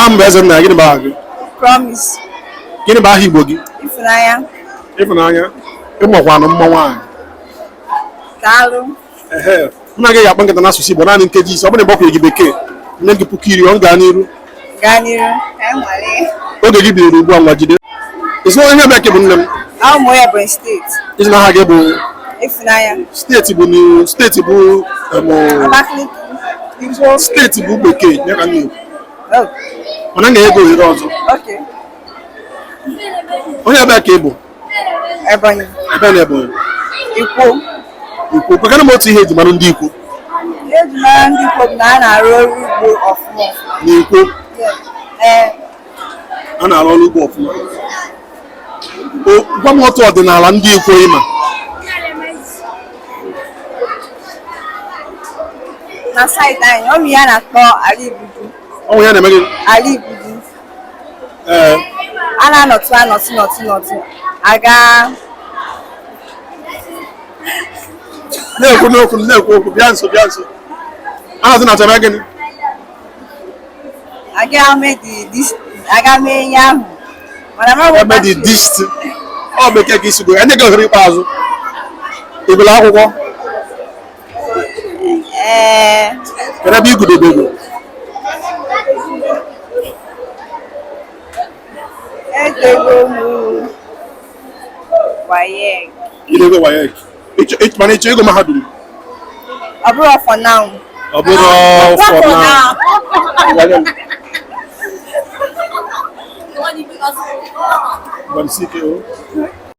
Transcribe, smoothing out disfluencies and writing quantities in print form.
Aha m bụ Ezennaya. Gịnị bụ aha gị? Promise. Gịnị bụ aha Igbo gị? Ifunanya. Ịfụnanya, ị makwanụ mma nwaanyị. Daalụ. Ehe, mụ na gị ga-akpa nkata n'asụsụ Igbo naanị nkeji 5. Ọ bụrụ na ị gbakwunye gị bekee, nye gị 10,000. Ọ gaa n'iru. Gaa n'iru. Ka anyị nwalee. Oge gị bidoro ugbu a. Ngwa, jide. Isi onye ebee ka ị bụ, nne m? Abụ m onye Ebonyi Steeti. Ị sị na aha gị bụ? Ifunanya. Steeti bụ n'ihu, steeti bụ Abakaliki. Ikwo. Steeti bụ bekee ya ka m na-ekwu. Oh, Mana m ga-enye gị ohere ọzọ. okay. Onye ebee ka ị bụ? Ebonyi. Ebe na Ebonyi? Ikwo. Ikwo. Gwakene m otu ihe eji mara ndị Ikwo. Ihe eji mara ndị Ikwo bụ na a na-arụ ọrụ ugbo ọfụma ọfụma. N'Ikwo? Ee. A na-arụ ọrụ ugbo ọfụma. Gwa m otu ọdịnala ndị Ikwo ị ma. Na side anyị, ọ bụ ihe a na-akpọ ala igudu. Ọ nwụ ya na-eme gị? Ala igudu. Ee. A na-anọtụ anọtụ nọtụ nọtụ aga. Na-ekwu n'okwu, na-ekwu okwu. Bịa nso, bịa nso. A na-azụ na achọrọ gịnị? Aga mee the this, aga mee ihe ahụ, mana ma eme the dist. Ọ bekee ka isi go. Enye gị ohere ikpeazụ. Ị gụrụ akwụkwọ? Ee. Kedu ebe ị gụdobego? Edego m WAEC. Idego WAEC. Mana ịchọ ịgụ mahadum? Ọ bụrụ for now. Ọ bụrụ for now. Ngwa, isi ike o.